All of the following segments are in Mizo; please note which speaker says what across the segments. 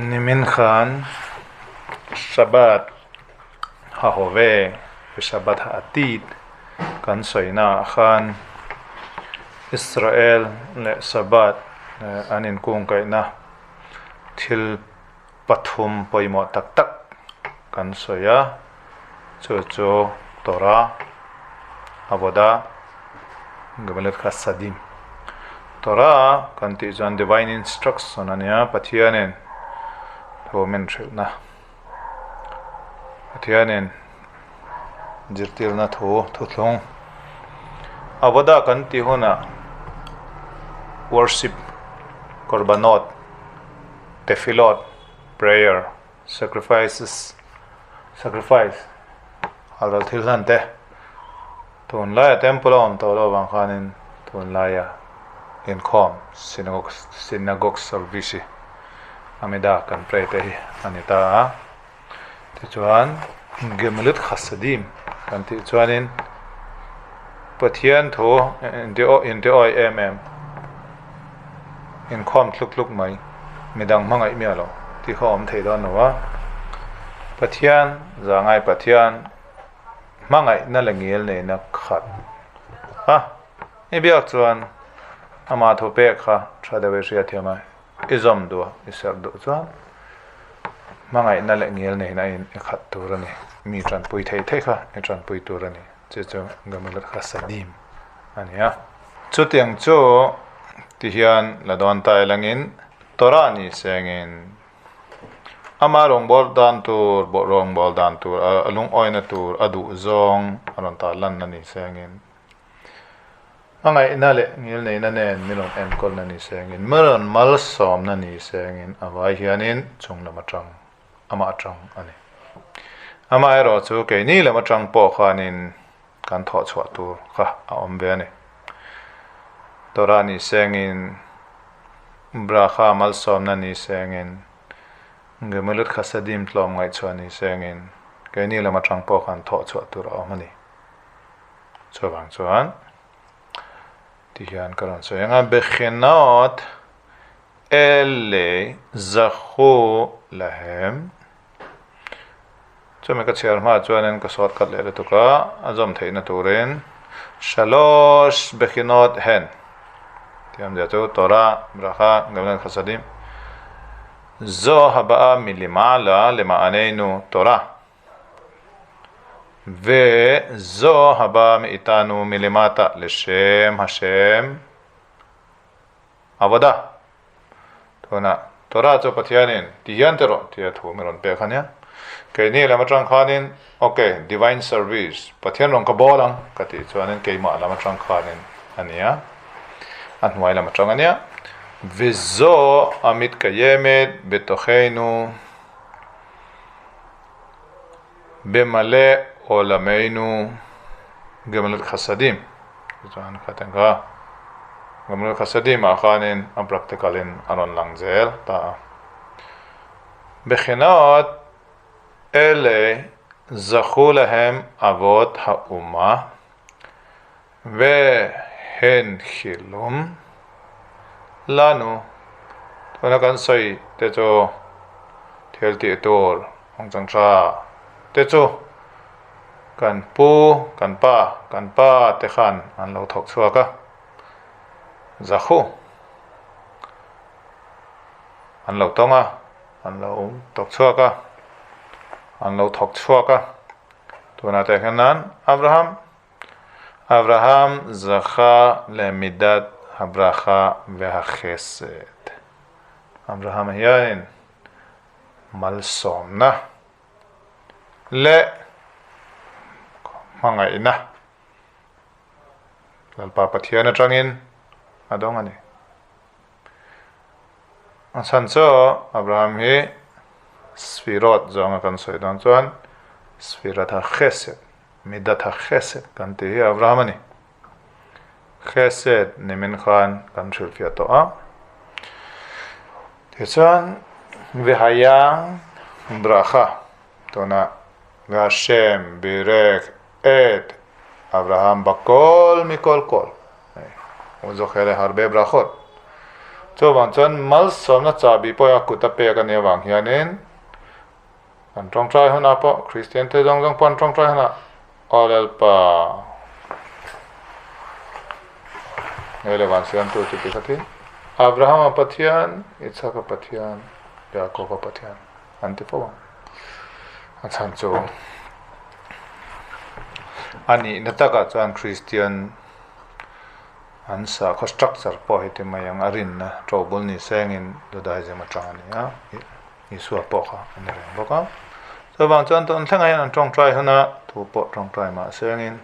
Speaker 1: Nimin khan Shabbat hahove Shabbat ha'atid kan sawina ah khan Israel leh Shabbat an inkungkaihna thil pathum pawimawh tak tak kan sawi a, chu chu Torah, Avodah, Gemilut Chasadim. Torah kan tih chuan divine instruction a nia, Pathianin thu min hrilhna, Pathianin zirtirna thu thuthlung. Avodah kan tih hunah worship, korbanot, Tefillot, prayer, sacrifices, sacrifice, halral thil hlan te, tunlaia temple a awm tawh loh avang khanin tunlaia inkhawm synagogue synagogue service hi Amida kan pray te hi a ni ta a. Tichuan Gemilut Chasadim kan tih chuanin Pathian thu inti awi em em, inkhawm tluk tluk mai, midang hmangaih miah lo tih kha awm thei dawn lo a. Pathian zangai Pathian hmangaihna leh ngil neihna khat a i biak chuan amah thu pek kha tha deuh i hriatthiam a. I zawm duh a, i serh duh chuan hmangaihna leh ngel neihna in i khat tur a ni. Mi tanpui thei thei kha i tanpui tur a ni. Chu chu Gamilut Chasadim a ni a. Chutiang chu ti hian la dawn ta ilangin Torah ni sengin ama rawngbâwl dan tur, rawngbâwl dan tur, a lungawina tur, a duh zawng a rawn tarlanna ni sengin. Hmangaihna leh ngilneihna nen min rawn enkawlna ni sengin, min rawn malsawmna ni sengin a vai hianin chung lam atang, amah atang a ni. Amaherawh chu keini lam atang pawh khanin kan thawh chhuah tur kha a awm ve a ni. Torah ni sengin, Bracha malsawmna ni sengin, Gemilut Chasadim tlawm ngaihchhuah ni sengin keini lam atang pawh khan thawh chhuah tur a awm a ni. Chuvang chuan tihian ka rawn sawi ang a, Bechinot ele zahu lahem. Chumi ka chhiar hma chuanin ka sawt khat leh lutuk a, a zawm theihna turin Shalosh Bechinot hen tih awmzia chu Torah, Bracha, Gemilut Chasadim, Zo haba'a milimala lema'aneinu Torah. Ve zo haba meitanu milemata leshem Hashem avoda. Tuna Torah chu Pathianin ti hian te rawh tia thu min rawn pek a nia. Keini lam atang khanin ok divine service Pathian rawn ka bawl ang ka tih chuanin keimah lam atang khanin a nia. A hnuai lam atang a nia. Ve zo amit kayemet betocheinu Bemale Olameinu Gemilut Chasadim chuan kha ten kha Gemilut Chasadim ah khanin a practical in a rawn lang zel ta a. Bechinot ele zachu lahem avot ha'uma ve henchilum lanu tuna kan sawi te chu thil tih tur ang chang tha te chu kan pu kan pa kan pa te khan an lo thawk chhuak a zahu an lo tawng a an lo tawk chhuak a an lo thawk chhuak a tunah te hian Abraham. Avraham zacha lemidat habracha vehachesed. Abraham hianin malsawmna leh hmangaihna Lalpa Pathian atangin a dawng a ni. A chhan chu Abraham hi Sfirot zawnga kan sawi dawn chuan Sfirat HaChesed, Midat HaChesed kan tih hi Abraham a ni. Chesed nimin khan kan hrilhfiah tawh a. Tichuan Vehaya Bracha tunah Vehashem Birek Et Abraham Bakol Mikol Kol. Hu zoche le harbe brachot. Chuvang chuan malsawmna chahbi pawh a kut a pek a nih avang hianin kan tawngtai hunah pawh Kristian te zawng zawng pawh an tawngtai hunah Aw Lalpa Nge le van siamtu chu ti khatin Abrahama Pathian, Isaka Pathian, Jakoba Pathian an ti fo ang. A chhan chu a nihna takah chuan Kristian an sakhaw structure pawh heti mai ang a rinna ṭobul ni sengin Judaism aṭang a ni a, Isua pawh kha a ni reng bawk a. Chuvang chuan tun thlengah hian an ṭawngṭai hun a, thu pawh ṭawngṭai mah sengin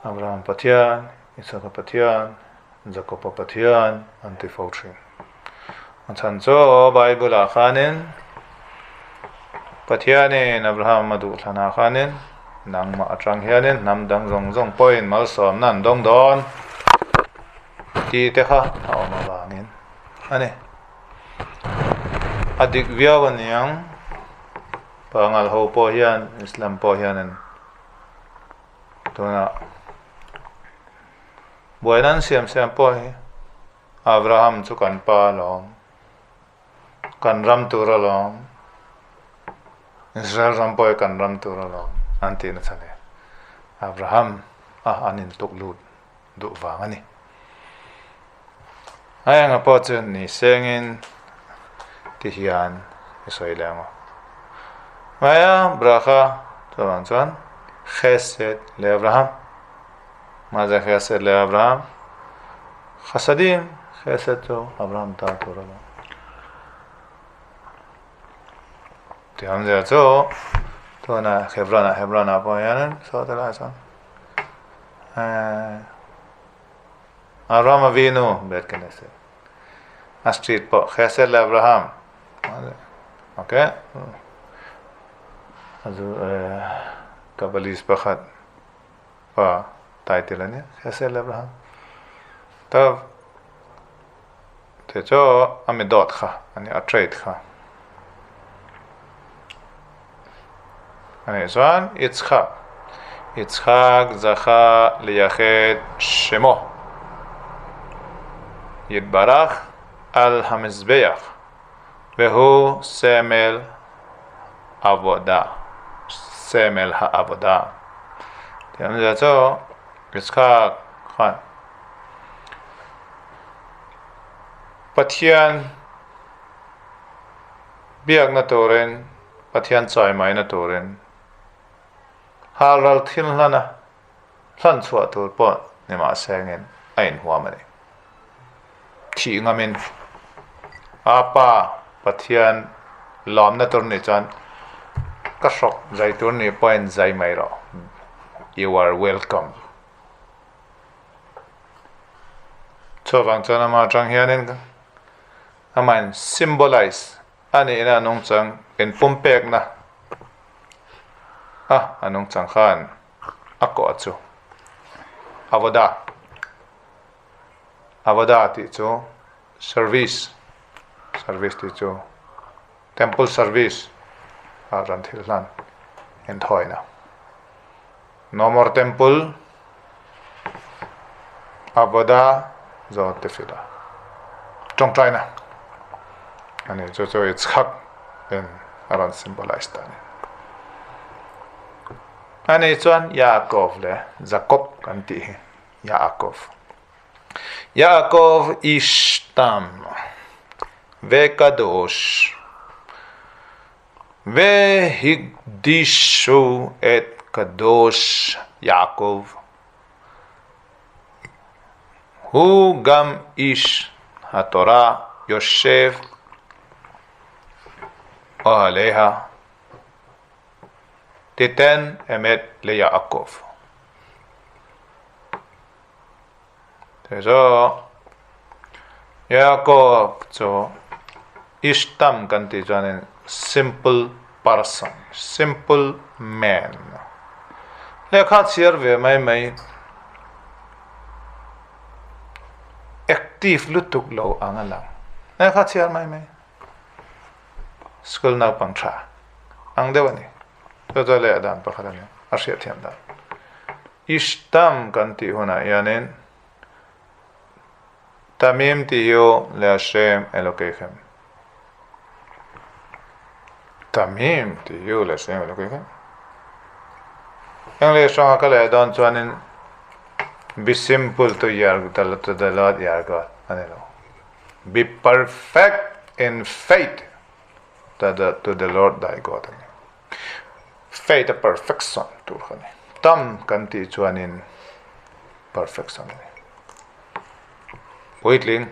Speaker 1: Abraham Pathian, Isaka Pathian, Jakoba Pathian an ti fo ṭhin. A chhan chu Bible-ah khanin Pathianin Abraham a duhthlanah khanin nangmah aṭang hianin hnam dang zawng zawng pawhin malsawmna an dawng dawn tih te kha a awm avangin a ni. A dik viau a niang, Pangal ho pawh hian Islam pawh hianin tunah buaina an siam siam pawh hi Abraham chu kan pa alawm, kan ram tur alawm, Israel ram pawh hi kan ram tur alawm an tih nasa hle. Abraham a an intuk lut duh vang a ni. A enga pawh chu ni sengin ti hian i sawi leh ang aw. Maya bracha chuvang chuan Chesed le Abraham. Mahse Chesed le Abraham Chasadim Chesed chu Abraham ta tur a lo. Ti awmzia chu tuna Hebron-ah Hebron-ah pawh hianin saw te lai chuan Abraham Avinu Bet Knesset a street pawh Chesed le Abraham okay Kabbalist pakhat pa title a nia Chesed le Abraham ta te chu a mi dawt kha a nia a trade kha a nih chuan Yitzhak Yitzhak zacha liyached shemo Yitbarach al hamizbeach vehu semel avoda semel ha'avoda tih awmzia chu Yitzhak khan Pathian biakna turin Pathian chawimaina turin halral thil hlana hlan chhuah tur pawh ni mahse engin a inhuam a ni. Thih ngamin a pa Pathian lawmna tur nih chuan ka hrawk zai tur nih pawhin zai mai rawh. You are welcome. Chuvang chuan amah atang hianin amahin symbolize a nihna a nungchang inpumpekna a a nungchang khan a kawh chu avoda avoda tih chu service service tih chu temple service ah ran thil hlan inthawina no more temple avoda zo tefila tawngtaina a ni chu chu Yitzhak in a rawn symbolize ta a ni. A ni chuan Yaakov leh Jacob kan tih hi Yaakov. Yaakov ish tam ve kadosh ve hikdishu et kadosh Yaakov hu gam ish haTorah yoshev ohaleha titen emet leYaakov. Tichuan Yaakov chu Ishtam kan tih chuanin simple person, simple man lehkha chhiar ve mai mai active lutuk lo ang a lang lehkha chhiar mai mai school naupang tha ang deuh a ni chu chu leh dan pakhat a ni a hriatthiam dan. Ishtam kan tih hunah hianin. Tamim tihiu leHashem Elokeichem. Tamim tihiu leHashem Elokeichem. English ṭawnga ka leh dawn chuanin Be simple to your to the Lord your God a ni lo. Be perfect in faith to the to the Lord thy God a ni. Faith a perfection tur kha a ni. Tam kan tih chuanin perfection a ni. Puitling,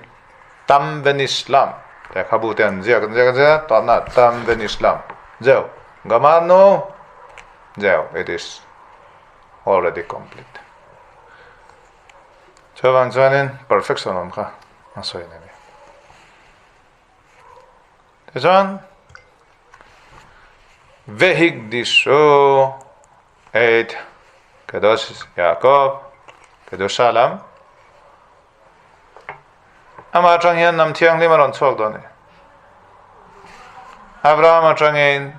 Speaker 1: Tam ven Islam, lehkhabu te an ziak an ziak an ziak a, tawhna Tam ven Islam, zeu, Gamarnu, zeu, it is already complete. Chuvang chuanin perfection awm kha a sawi a ni. Tichuan, Vehikdishu et Kadosh Yaakov, Kedusha lam, amah atang hian hnam thianghlim a rawn chhuak dawn a ni. Abraham atangin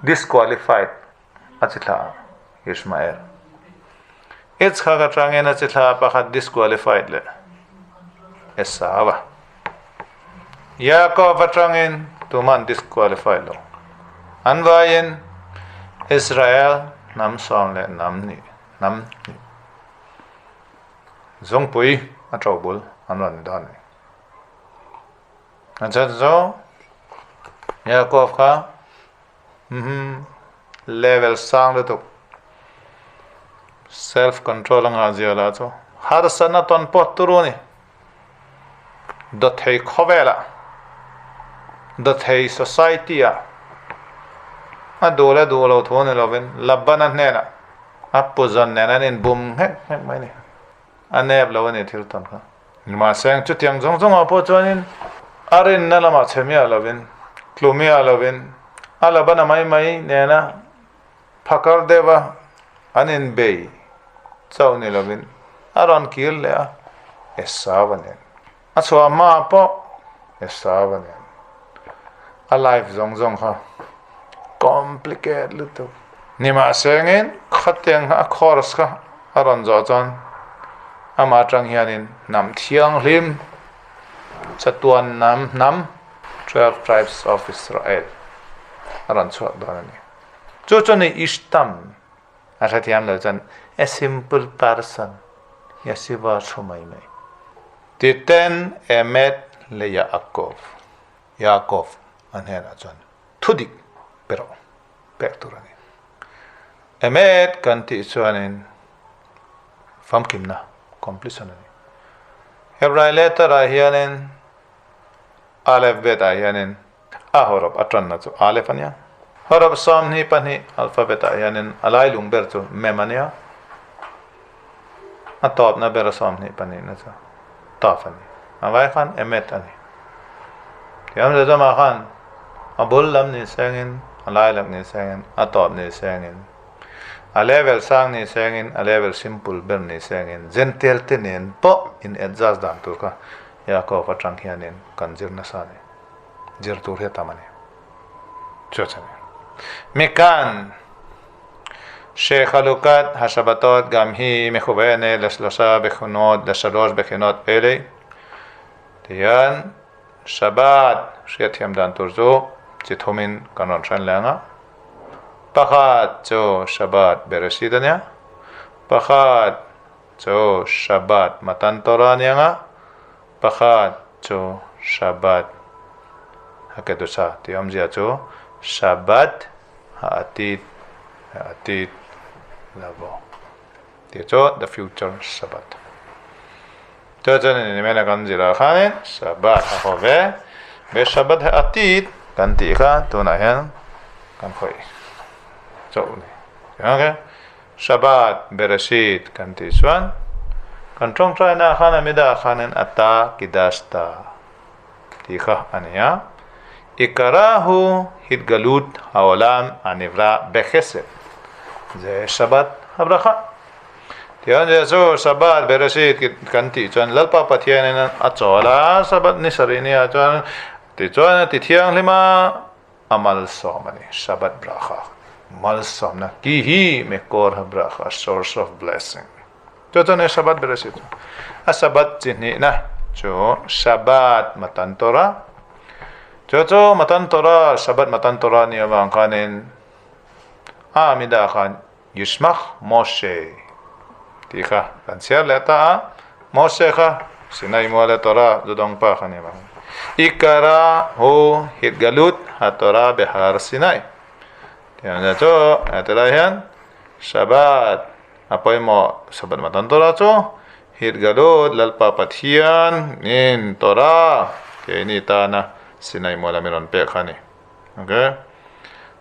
Speaker 1: disqualified a chi thla a, Ishmael. Yitzhak atangin a chi thla pakhat disqualified leh Esau a. Yaakov atangin tuman disqualified lo. An vaiin Israel hnam sawm leh hnam hnih hnam hnih zungpui a to bul an rawn ni dawn a ni. A chan chu Yaakov kha Level sang lutuk self control a ngah zia lah chu harsatna tawn pawh turu a ni. Dawthei khawvelah, dawthei society ah a duh leh duh lo thu ni lovin Labana hnenah a puzawn nen an inbum nghek nghek mai a ni. A nep lo a ni thil tawn kha. Nimahse, chutiang zawng zawngah pawh chuanin a rinna lamah chhe miah lovin, tlu miah lovin, a la bana mai mai nena phakar deuha an inbei chauh ni lovin a rawn kir leh a, Esau a nen. A chhuah hmaah pawh Esau a nen. A life zawng zawng kha complicate lutuk. Nimahsengin khatiang kha a course kha a rawn zawh chuan amah atang hianin hnam thianghlim chatuan hnam hnam 12 tribes of Israel a rawn chhuak dawn a ni. Chu chuan i Ishtam a hrethiam lo chuan a simple person Yeshiva thu mai mai. Titen Emet leh Yaakov Yaakov a hnenah chuan thu dik pe rawh pek tur a ni. Emet kan tih chuanin famkimna, completion, a ni. Hebrai letter ah hianin Aleph bet ah hianin a hawrawp a tanna chu Aleph a nia. Hawrawp 22 alphabet ah hianin a lailung ber chu Mem a nia. A tawpna ber a 22 na chu Taf a ni. A vai khan Emet a ni. Thiam Zazama khan a bul lam ni sengin, a lailak ni sengin, a tawp ni sengin, a level sang ni sengin, a level simple ber ni sengin, Gentile te nen pawh in adjust dan tur kha Yaakov atang hianin kan zir nasa a ni. Zir tur hi a tam a ni. Chu a ni. Mikan שחלוקת השבתות גם היא מכוונת לשלושה בחינות, לשלוש בחינות אלה. Tihian Shabbat hriatthiam dan tur chu chi thumin kan rawn hran leh ang a. Pakhat chu Shabbat Bereshit a nia, pakhat chu Shabbat Matan Torah a ni ang a, pakhat chu Shabbat Hakedusha tih awmzia chu Shabbat Ha'atid Ha'atid Lavo tih chu the future Shabbat. Chu chuan in nimena kan zir ah khanin Shabbat a haw ve ve Shabbat Ha'atid kan tih kha tunah hian kan khawih chauh a ni. Okay. Shabbat Bereshit kan tih chuan kan tawngtaina ah khan Amidah ah khanin Ata Kidashta tih kha a ni a, Ikarahu hitgalut haolam hanivra bechesed, ze Shabbat habracha. Tichuan Jesu Shabbat Bereshit kan tih chuan Lalpa Pathianin a chawl a, Shabbat ni sarih nia chuan tichuan a ti thianghlim a, a malsawm a ni, Shabbat bracha, malsawmna, ki hi mekor habracha, source of blessing. Chu chuan Shabbat Bereshit chu a Shabbat chi hnihna chu Shabbat Matan Torah. Chu chu Matan Torah, Shabbat Matan Torah ni avang khanin a Amida khan Yishmach Moshe tih kha kan chhiar leh ta a. Moshe kha Sinai Muala Torah zu dawng pa kha ni avang. Ikara hu hitgalut ha-Torah behar Sinai. Tiang chu hetilai hian Shabbat a pawimawh Shabbat Matan Torah chu Hitgalut Lalpa Pathian in Torah keini tana Sinai Muala mi rawn pek kha a ni. Ok.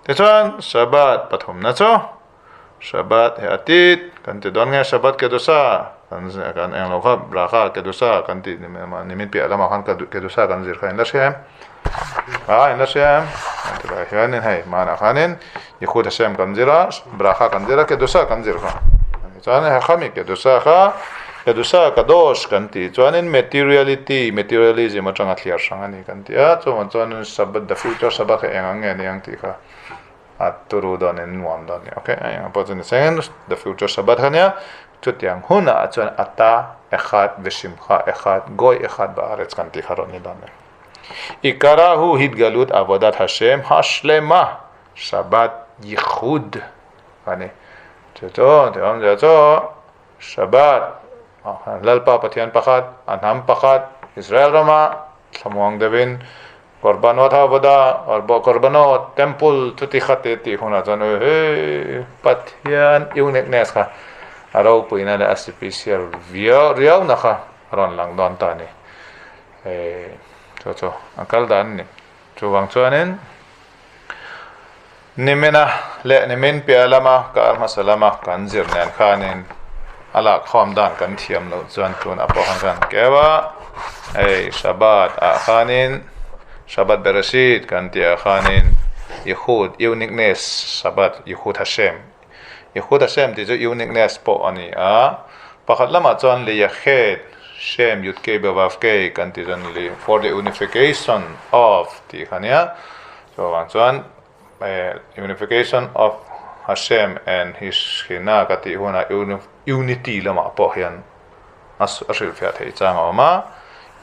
Speaker 1: Tichuan Shabbat pathumna chu Shabbat he atit kan ti dawn nge Shabbat Kedusha kan kan englo kha Bracha Kedusha kan tih ni min piah lamah khan Kedusha kan zir kha in la hria em? A in la hria em? Kan ti lai hianin hei hmanah khanin Yichud Hashem kan zir a, Bracha kan zir a, Kedusha kan zir kha. Chuan he khami Kedusha kha Kedusha Kadosh kan tih chuanin materiality, materialism atanga thliar hrang a ni kan ti a, chuvang chuanin Shabbat, the future Shabbat kha eng ang nge ni ang tih kha a turu dawnin nuam dawn a ni. Okay, a eng ang pawh chu ni sengin the future Shabbat kha nia, chutiang hunah chuan ata echad veshimcha echad goy echad ba'aretz kan tih kha rawn ni dawn a ni. Ikarahu hitgalut avodat Hashem hashlema Shabbat yichud a ni. Chu chu ti awmzia chu Shabbat Lalpa Pathian pakhat, a hnam pakhat Israel rama thlamuang deuhin Korbanot Havoda or Korbanot Temple chuti khat te tih hunah chuan he Pathian uniqueness kha a ropuina leh a special viau riauna kha a rawn lang dawn ta a ni. Chu chu a kal dan a ni. Chuvang chuanin Nimina leh nimin piah lama kar hmasa lama kan zir nen khanin a lakkhawm dan kan thiam loh chuan tunah pawh khan kan keu a, hei Shabbat ah khanin Shabbat Bereshit kan tih ah khanin Yichud, uniqueness, Shabbat Yichud Hashem, Yichud Hashem tih chu uniqueness pawh a ni a, pakhat lamah chuan Leyached Shem Yud Kei Vav Kei kan tih chuan for the unification of tih kha nia. Chuvang chuan unification of Hashem and his Shekhinah ka tih hunah unity lamah pawh hian a hrilhfiah theih chang a awm a,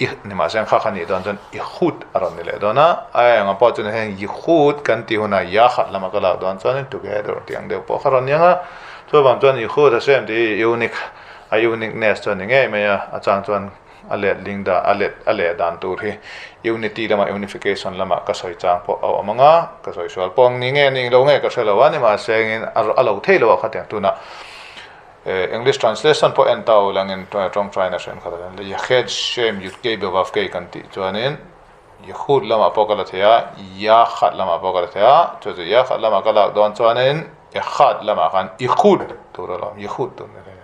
Speaker 1: i nimahse kha kha nih dawn chuan Ichud a rawn ni leh dawn a, a engah pawh chuan heng Yichud kan tih hunah Yachad lama ka lak dawn chuan together tih ang deuh pawh kha rawn ni ang a, chuvang chuan Yichud Hashem tih hi unique a uniqueness chu a ni ngei mai a, a chang chuan A let ling dan, a let a leh dan tur hi unity lama unification lama ka sawi chang pawh a awm ang a, ka sawi sual pawh ang ni nge ni lo nge ka hre lo a, nimahse engin a lo thei lo a khatiang tunah English translation pawh en ta ulangin tawngtaina hriat khat a Yached Shem Yud Kei Bevav Kei kan tih chuanin Yehud lamah pawh ka la thei a, Yachad lamah pawh ka la thei a, chu chu Yachad lamah ka lak dawn chuanin Echad lamah khan Ichud tur a lawm, Yehud tur ni thei a.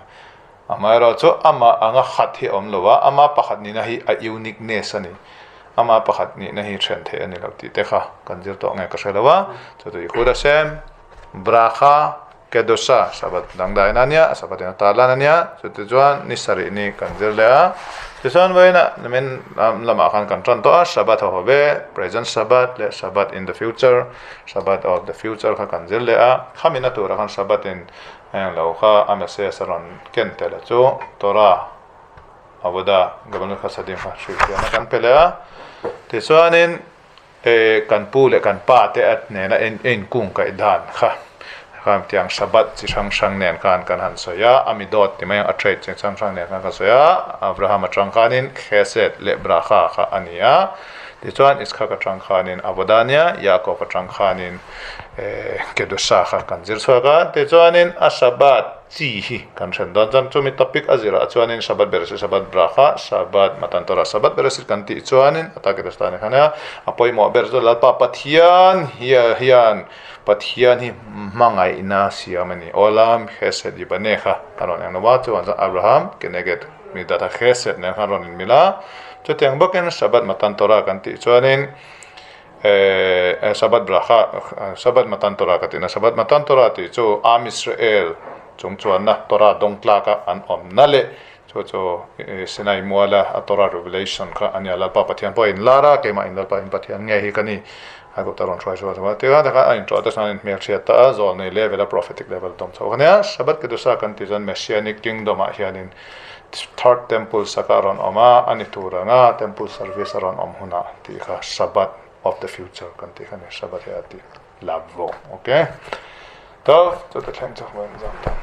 Speaker 1: Amaherawhchu amah anga khat hi a awm lo a, ama pakhat nihna hi a uniqueness a ni. Ama pakhat nihna hi then theih a ni lo tih te kha kan zir tawh nge ka hre lo a. Chu chu Yichud Hashem, Bracha, Kedusha, Shabbat dangdaina a nia, Shabbat in a tarlan a nia, chuti chuan ni sarih ni kan zir leh a. Tichuan vawiinah nimin lamah khan kan tan tawh a, Shabbat ho ve, present Shabbat leh Shabbat in the future, Shabbat of the future kha kan zir leh a. Khamina turah khan Shabbat in Heng lo kha a message a rawn ken tel a chu Torah Avodah Gemilut Hasadim kha hrilhfiahna kan pe leh a. Tichuanin kan pu leh kan pa te a nena a inkung kaih dan kha khan tiang Shabbat chi hrang hrang nen khan kan han sawi a, a mi dawt ti mai ang a trade chi hrang hrang nen khan kan sawi a. Abraham atang khanin Chesed leh Bracha kha a ni a. Tichuan Itzhak atang khanin Avodah a nia, Yaakov atang khanin Kedusha kha kan zir chhuak a, tichuanin a Shabbat chi hi kan hren dawn chuan chumi topic a zirah chuanin Shabbat Bereshit, Shabbat Bracha, Shabbat Matan Torah, Shabbat Bereshit kan tih chuanin a ta Kedusha ni khan a, a pawimawh ber chu Lalpa Pathian hian Pathian hi hmangaihna siam a ni. Olam Chesed Yibaneh kha a rawn eng lo a, chuan chuan Abraham Keneged Midat a Chesed nen khan a rawn inmil a, chutiang bawkin Shabbat Matan Torah kan tih chuanin Shabbat Bracha, Shabbat Matan Torah ka tihna, Shabbat Matan Torah tih chu Am Israel chung chuanna Torah dawng tlaka an awmna leh chu chu Sinai muala a Torah revelation kha a nia. Lalpa Pathian pawh a inlar a, keimah in Lalpa in Pathian nge hi ka ni. Aigupta rawn hruai chhuak a, tikha takah a inṭawh te chuan a inhmelhriat ta a, zawlnei level a prophetic level a tawm chho a nia. Shabbat Kedusha kan tih chuan Messianic Kingdom ah hianin Third Temple saka a rawn awm a, a ni tur anga Temple service a rawn awm hunah tih kha Shabbat of the future kan tih kha a ni, Shabbat hi a ti lavo, ok. To, chute thleng chu hmuh in zam ta.